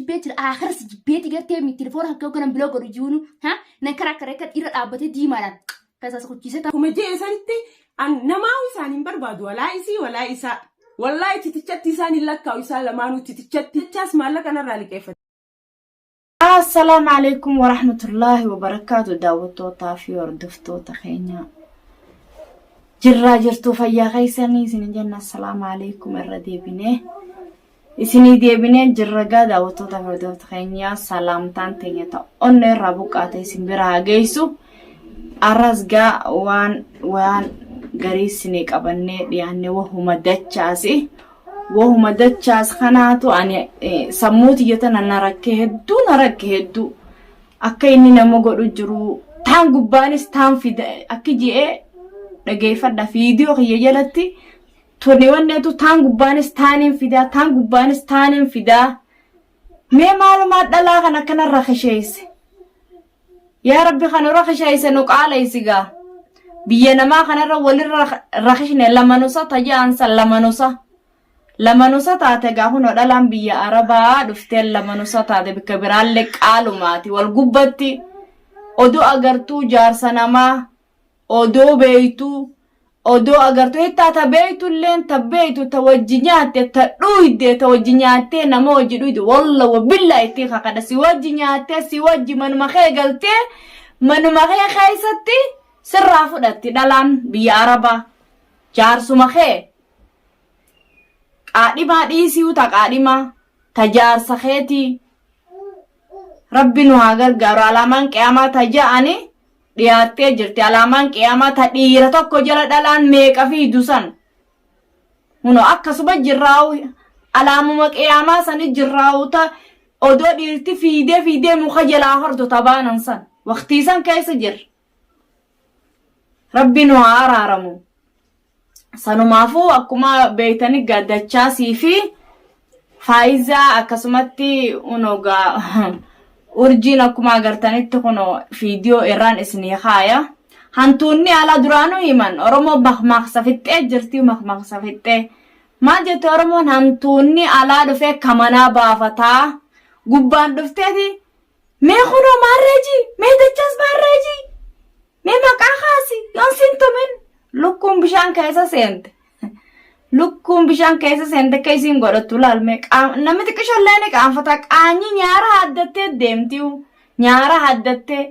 jibbee jira aakhira si jibbeeti gartee mi telefoona akka kanan biloo godhu jiunu ha nan karaa karaa kan irra dhaabbatee diimaadhaan keessaa si kuchiisee ta'a. Akkuma je'e sanitti an namaa isaan hin barbaadu walaa isii walaa isaa. Wallaahi titichatti isaan hin lakkaa'u isaan lamaanuu titichatti. Tichaas maallaqa narraa liqeeffate. Assalaamu alaikum warahmatullaahi wabarakaatu daawwattootaa fi hordoftoota keenya. Jirraa jirtuu fayyaa keessanii isin jenna assalaamu alaikum irra deebinee. Isinii deebinee jirra gaa daawwattoota fi hordoftoota keenya salaamtaan teenya ta onnee irraa buqqaate isin bira haa geessu. Arras gaa waan waan garii isinii qabannee dhiyaanne wahuma dachaasi. Wahuma dachaas kanaatu ani sammuu tiyya tana na rakke hedduu na rakke hedduu akka inni nama godhu jiru taan gubbaanis taan fida akki je'ee dhageeffadha viidiyoo kiyya jalatti tuni wanneetu taan gubbaanis taaniin fidaa taan gubbaanis taaniin fidaa mee maalumaa dhalaa kan akkana rakisheesse Yaa Rabbi kan nu rakisheesse nu qaaleysi gaa. Biyya namaa kanarra walirra rakishne lamanusa taja'ansa lamanusa. Lamanusa taate gaa kunoo dhalaan biyya Arabaa dhuftee lamanusa taate bikka biraallee qaalumaati wal gubbatti oduu agartuu jaarsa namaa odoo beeytuu odoo agartuu hittaa ta beeytulleen ta beeytu ta wajji nyaatte ta dhuyde ta wajji nyaattee nama wajji dhuyde walla wabillaa ittiin kakadha si wajji nyaattee si wajji manuma kee galtee manuma kee keessatti sirraa fudhatti dhalaan biyya arabaa jaarsuma kee qaadhimaa dhiisiu ta qaadhimaa ta jaarsa keetii rabbi nu haa gargaaru alaamaan qiyaamaa ta ja'ani dhiyaattee jirti. Alaamaan qiyaamaa ta dhiira tokko jala dhalaan meeqa fiidu san. Huno akkasuma jirraa'u alaamuma qiyaamaa sani jirraa'u ta odoo dhiirti fiidee fiidee muka jalaa hortu ta baanan san. Waqtii san keessa jirra. Rabbi nu haa araaramu. Sanumaafuu akkuma beektani gaa dachaasii fi faayizaa akkasumatti kunoo gaa urjiin akkuma agartanitti kunoo viidiyoo irraan isinii kaaya. Hantuunni alaa duraanuu himan Oromoo makmaaksa fixxee jirti makmaaksa fixxee. Maal jette Oromoon hantuunni alaa dhufee kamanaa baafataa gubbaan dhufteeti mee kunoo maarreejii mee dachaas maarreejii Mee maqaa kaasi yoon sin tumin lukkuun bishaan keessa seente. Lukkuun bishaan keessa seente akka isiin godhattu laal mee namni xiqqishollee ni qaanfata qaanyi nyaara haddattee deemtiu nyaara haddattee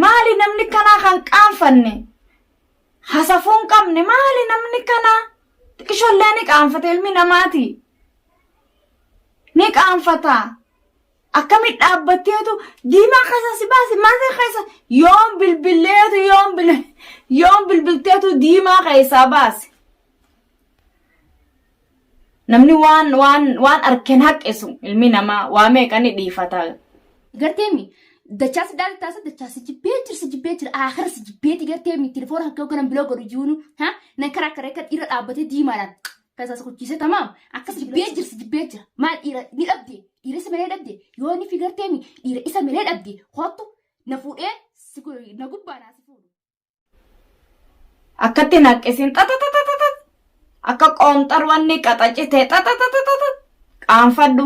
maali namni kanaa kan qaanfanne hasafuu hin qabne maali namni kanaa xiqqishollee ni qaanfata ilmi namaati ni qaanfata. Akkamitti dhaabbatteetu diimaa keessa si baase maal keessa yoom bilbilleetu yoom bil yoom bilbilteetu diimaa keessaa baase. Namni waan waan waan arkeen haqqisu ilmi namaa waa meeqa ni dhiifata. Gartee mi dachaas daal taasa dachaas jibbee jira si jibbee jira aakhira si jibbeeti gartee mi telefoona akka kanan biloo godhu jiunu ha nan karaa karaa kan irra dhaabbatee diimaadhaan keessaa si kuchiisee tamaam akkas jibbee jira si jibbee jira maal dhiira ni dhabde Dhiira isa malee dhabde yoo ni figartee mi dhiira isa malee dhabde kottu na fuudhee si na gubbaa naa si fuudhu. Akkatti hin haqqisin xaxaxaxaxa akka qoonxar wanni qaxacite xaxaxaxaxa qaanfadhu.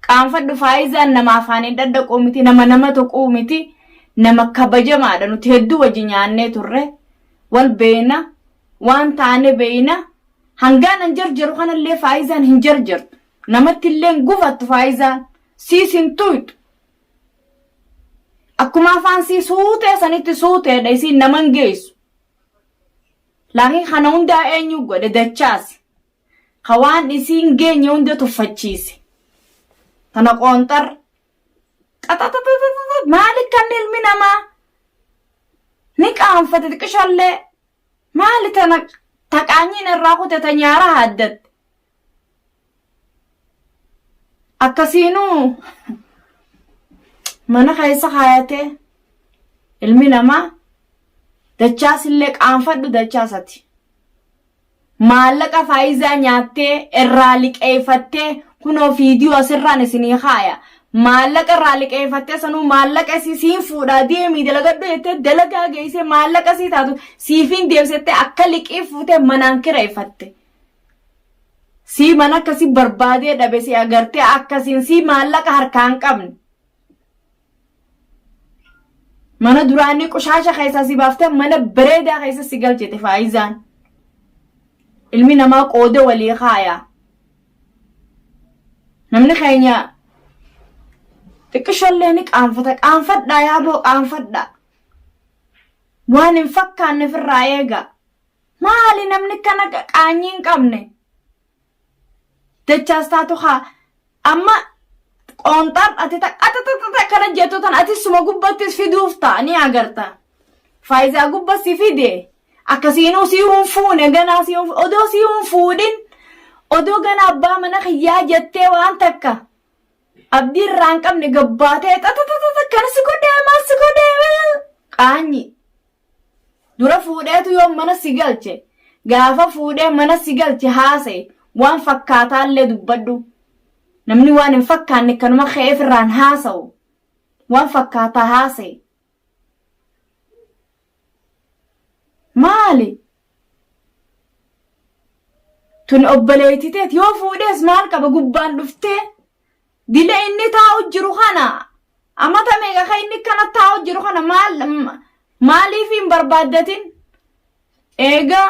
Qaanfadhu faayizaan nama afaan hin daddaquu miti nama nama tuquu miti nama kabajamaadha nuti hedduu wajji nyaannee turre wal beeyna waan taane beeyna Hangaan an jarjaru kanallee faayizaan hin jarjartu. Namatti illee hin gufattu faayizaan. Siis hin tuyxu. Akkuma afaan sii suutee sanitti suuteedha isiin nama hin geessu. Laakiin kana hundaa eenyu godhe dachaasi. Ka waan isiin geenye hunda tuffachiise. Tana qoonxar. Qaxaxaxaxaxa maali kan ilmi namaa ni qaanfate xiqishollee. Maali tana ta qaanyiin irraa kute ta nyaara haaddatte. Akkasiinuu mana keessa kaayatee ilmi namaa dachaas illee qaanfadhu dachaas ati. Maallaqa faayizaa nyaattee irraa liqeeffattee kunoo fiidiyoo asirraan isinii kaaya. Maallaqa irraa liqeeffattee sanuu maallaqa isii siin fuudhaa deemii dalagadhu jettee dalagaa geessee maallaqa isii taatu siifiin deebisette akka liqii fuutee manaan kireeffatte. Sii mana akkasi barbaadee dhabe si agartee akkasiin sii maallaqa harkaa hin qabne. Mana duraanii qushaasha keessaa si baaftee mana bareedaa keessa si galchite faayizaan. Ilmi namaa qooda walii kaaya. Namni keenya xiqqishollee ni qaanfata. Qaanfadhaa yaaboo qaanfadhaa. Waan hin fakkaanne ofirraa eega. Maali namni kana qaanyii hin qabne? Dachaas taatu haa amma qoonxaan ati taqaxaxaxa kana jettu tan ati suma gubbattis fiduuf ta'a ni agarta. Faayizaa gubba si fide akkasiinuu si hin fuune ganaa si odoo si hin fuudhin odoo gana abbaa mana kiyyaa jettee waan takka abdii irraa hin qabne gabbaatee xaxaxaxa kana si godhee maal si godhee qaanyi. Dura fuudheetu yoo mana si galche gaafa fuudhee mana si galche haasa'e waan fakkaataallee dubbadhu. Namni waan hin fakkaanne kanuma ka'eef irraan haasa'u. Waan fakkaataa haasa'e. Maali? Tun obboleettii teet yoo fuudhees maal qaba gubbaan dhuftee dila inni taa'u jiru kana amata meeqa kan inni kana taa'u jiru kana maal maaliif hin barbaaddatin? Eega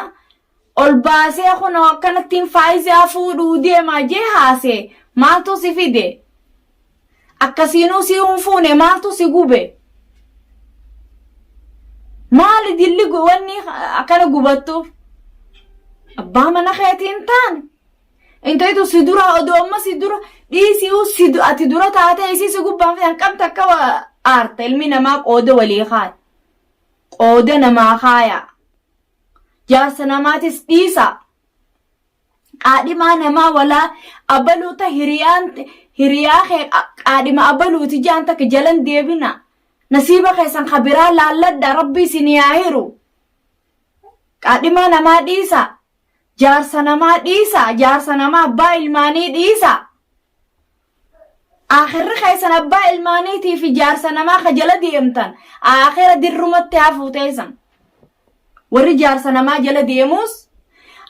ol baasee kunoo akkanattiin faayizaa fuudhuu deemaa jee haasee maaltu si fide? Akkasiinuu si hin fuune maaltu si gube? Maali dilli wanni akkana gubattuuf? Abbaa mana keetii hin taane. Intaytu si dura odoo amma si dura dhiisii si ati dura taatee isii si gubbaan fi hanqamta akka aarta ilmi namaa qooda walii kaaya. Qooda namaa kaaya. Jaarsa namaatis dhiisa. Qaadhimaa namaa walaa abaluuta hiriyaan hiriyaa kee qaadhima abaluuti jaan takka jalan deebina. Nasiiba keessan kabiraa laalladha rabbi isin haa hiru. Qaadhimaa namaa dhiisa. Jaarsa namaa dhiisa. Jaarsa namaa abbaa ilmaanii dhiisa. Akhirri keessan abbaa ilmaaniitii fi jaarsa namaa ka jala deemtan akhira dirrumatti hafuu teessan. Warri jaarsa namaa jala deemus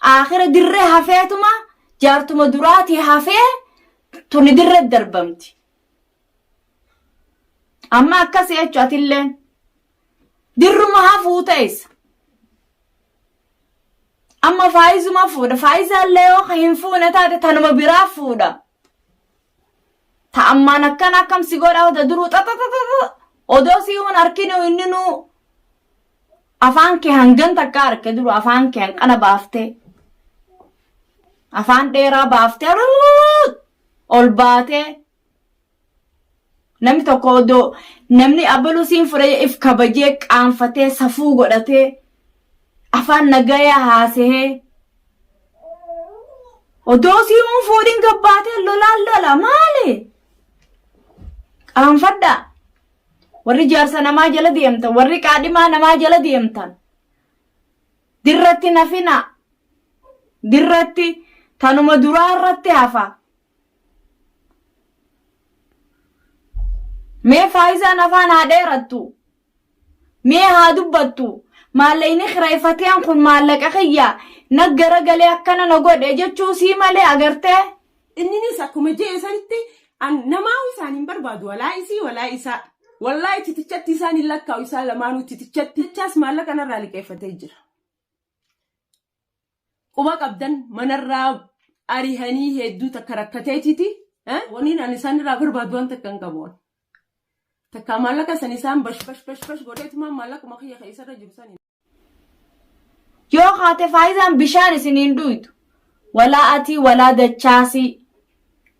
akhira dirree hafeetuma jaartuma duraatii hafee tuni dirree darbamti. Amma akkasii jechu atilleen dirruma hafuu teessa. Amma faayizuma fuudha. Faayizaallee yoo ka hin fuune taate tanuma biraa fuudha. Ta ammaan akkana akkam si godha oda duruu xaxaxaxaxa odoo si hun harkinu inni nuu afaan kee hangan takka harke duru afaan kee hanqana baaftee afaan dheeraa baaftee ol baatee namni tokko odoo namni abaluu siin fudhee if kabajee qaanfatee safuu godhatee afaan nagayaa haasehee odoo siin hun fuudhin gabbaatee lolaan lola maali qaanfadhaa warri jaarsa namaa jala deemtan warri qaadhimaa namaa jala deemtan dirratti nafina dirratti tanuma duraa irratti hafa Mee faayizaan afaan haa dheerattu. Mee haa dubbattu. Maallaqni kireeffateen kun maallaqa kiyya na garagalee akkana na godhe jechuu sii malee agartee. Inninis akkuma je'e sanitti an namaa isaan hin barbaadu walaa isii walaa isaa. Wallaahi titichatti isaan hin lakkaa'u isaa lamaanuu titichatti. Tichaas maallaqa narraa liqeeffatee jira. Quba qabdan manarraa arihanii hedduu takka rakkateetiti. Waniin ani isaan irraa barbaadu waan takka hin qabu. Takka maallaqa san isaan bash bash bash bash godheetumaan maallaquma kiyya keessa jiru sani. Yoo kaate faayidaan bishaan isiniin dhuydu. Walaa atii walaa dachaasii.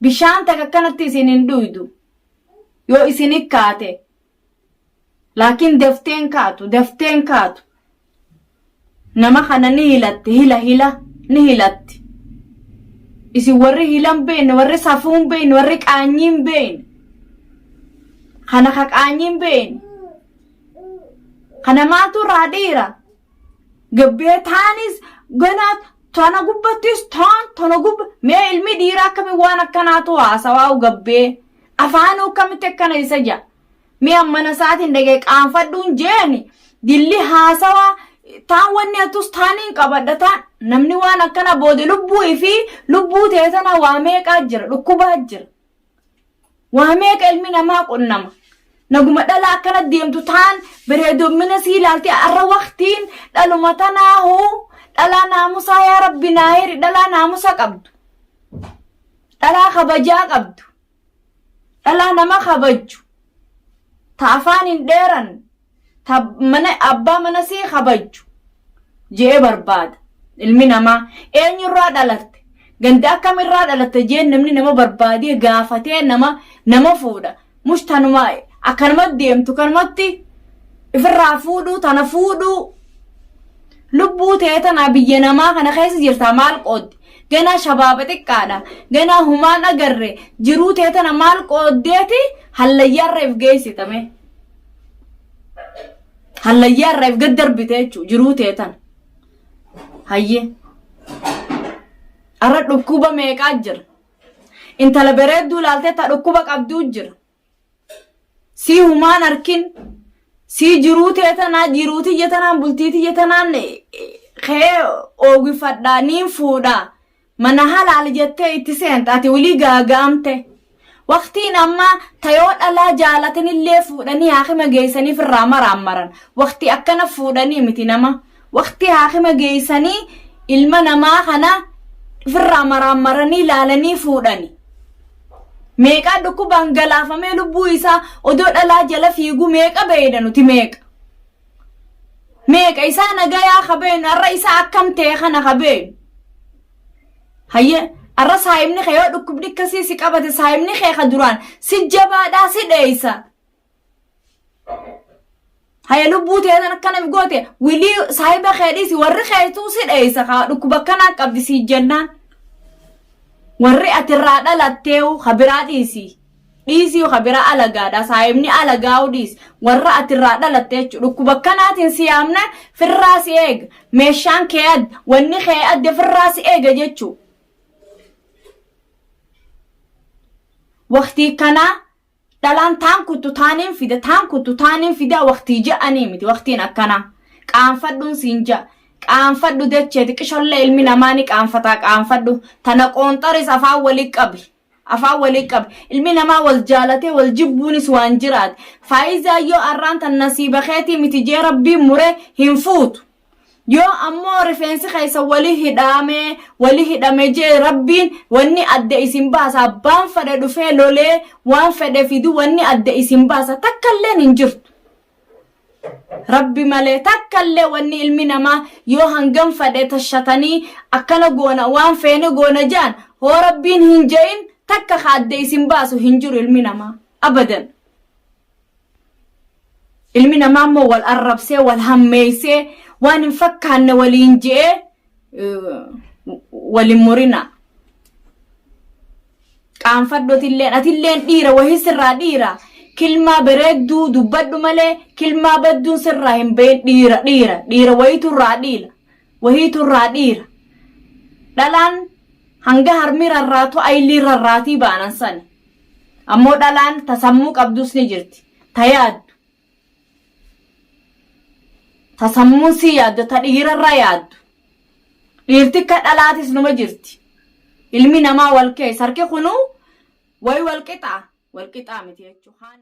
Bishaan takka akkanatti isiniin dhuydu. Yoo isinit kaate. Laakiin dafteen kaatu dafteen kaatu. Nama kana ni hilatti hila hila ni hilatti. Isin warri hilan beekne warri safuun beekne warri qaanyiin beekne. Kana ka qaanyiin beekne. Kana maaltu irraa dhiira? Gabbee taanis ganaa tana gubbattis taan tana gubba mee ilmi dhiiraa akkamiin waan akkanaatu haasawaa gabbee afaanuu akkamitti akkana isa ja'a. Mee ammana isaatiin dhagee qaanfadhuun jeeni dilli haasawaa Taan wanni atus taaniin qabadha taan namni waan akkana booda lubbuu fi lubbuu ta'e tana waa meeqaa jira, dhukkubaa jira. Waa meeqa ilmi namaa qunnama. Naguma dhala akkana deemtu taan bareedommina sii ilaalti. Arra waqtiin dhaluma tanaahu dhalaa naamusaa, yaa rabbi naa hiri, dhalaa naamusa qabdu. Dhalaa kabajaa qabdu. Dhalaa nama kabajju. Ta afaan hin dheeran. Ta mana abbaa mana sii kabajju. Jee barbaada. Ilmi namaa eenyurraa dhalatte? Ganda akkamirraa dhalatte jeen namni nama barbaadee gaafatee nama fuudha. Mush tanuma akkanuma deemtu kanumatti ifirraa fuudhuu tana fuudhuu. Lubbuu ta'e tana biyya namaa kana keessa jirta maal qooddi? Ganaa shabaaba xiqqaadha. Ganaa humaan agarre jiruu ta'e tana maal qooddeeti hallayyaarra if geessitame. Hallayyaarra if gad darbite jechuudha jiruu ta'e tana. Hayyee. Arra dhukkuba meeqaa jira? Intala bareedduu ilaaltee ta dhukkuba qabduu jira. Sii humaan harkin, sii jiruu tee tanaa, jiruu tiyya tanaan, bultii tiyya tanaan kee oogifadhaa, niin fuudhaa. Mana halaal jettee itti seenta, ati walii gaaga'amte. Waqtiin ammaa tayoo dhalaa jaalatanillee fuudhanii haakima geessanii firraa maraammaran. Waqtii akkana fuudhanii miti nama. Waqtii haakima geessanii ilma namaa kana firraa maraammaranii ilaalanii fuudhani. Meeqaa dhukkubaan galaafamee lubbuu isaa odoo dhalaa jala fiiguu meeqa beeyna nuti meeqa. Meeqa isaa nagayaa ka beeynu, har'a isaa akkam ta'e kana ka beeynu. Hayyee, har'a saayibni kee yoo dhukkubni akkasii si qabate, saayibni kee ka duraan si jabaadhaa si dheeysa. Haya, lubbuu teetan akkana goote, wilii saahiba kee dhiisi, warri keetuu si dheeysa ka dhukkuba akkanaa qabdi si jennaan. Warri ati irraa dhalatteewu ka biraa dhiisi. Dhiisii ka biraa alagaadha, saahibni alagaa'u dhiisi. Warra ati irraa dhalatte jechuudha. Dhukkuba akkanaatiin si yaamnaan firraa si eega. Meeshaan kee adda, wanni kee adda, firraa si eega jechuudha. Waqtii kanaa dhalaan taan kuttu taaniin fida, taan kuttu taaniin fida waqtii ja'anii miti waqtiin akkanaa. Qaanfadhuun siin ja'a. Qaanfadhu dacheeti qishollee, ilmi namaa ni qaanfataa, qaanfadhu. Tana qoonxaris afaan walii qabi. Afaan walii qabi. Ilmi namaa wal jaalatee wal jibbuunis waan jiraate. Faayizaa yoo arraan tan nasiiba keetii miti jee rabbiin muree hin fuutu. Yoo ammoo rifeensi keessa wali hidhaame, wali hidhame jee rabbiin, wanni adda isin baasa, abbaan fedhe dhufee lolee waan fedhe fidu, wanni adda isin baasa takkalleen hin jirtu. Rabbi malee takkallee wanni ilmi namaa yoo hangam fedhe tashatanii akkana goona, waan feene goona jaan, hoo rabbiin hin je'in takka ka adda isin baasu hin jiru ilmi namaa. Abadan. Ilmi namaa immoo wal arrabsee, wal hammeessee, waan hin fakkaanne waliin je'ee walin murina. Qaanfadhotilleen, atilleen dhiira wahii sirraa dhiira. Kilmaa bareedduu dubbadhu malee kilmaa badduun sirraa hin bahin. Dhiira, dhiira, dhiira wayiitu irraa dhiira. Wayiitu irraa dhiira. Dhalaan hanga harmi rarraatu ayilii rarraatii baanan sani. Ammoo dhalaan tasammuu qabdus ni jirti. Ta yaaddu. Ta sammuun sii yaaddu, ta dhiirarra yaaddu. Dhiirti akka dhalaatis numa jirti. Ilmi namaa wal keessa. Harki kunuu wayi wal qixaa. Wal qixaa miti jechuudha.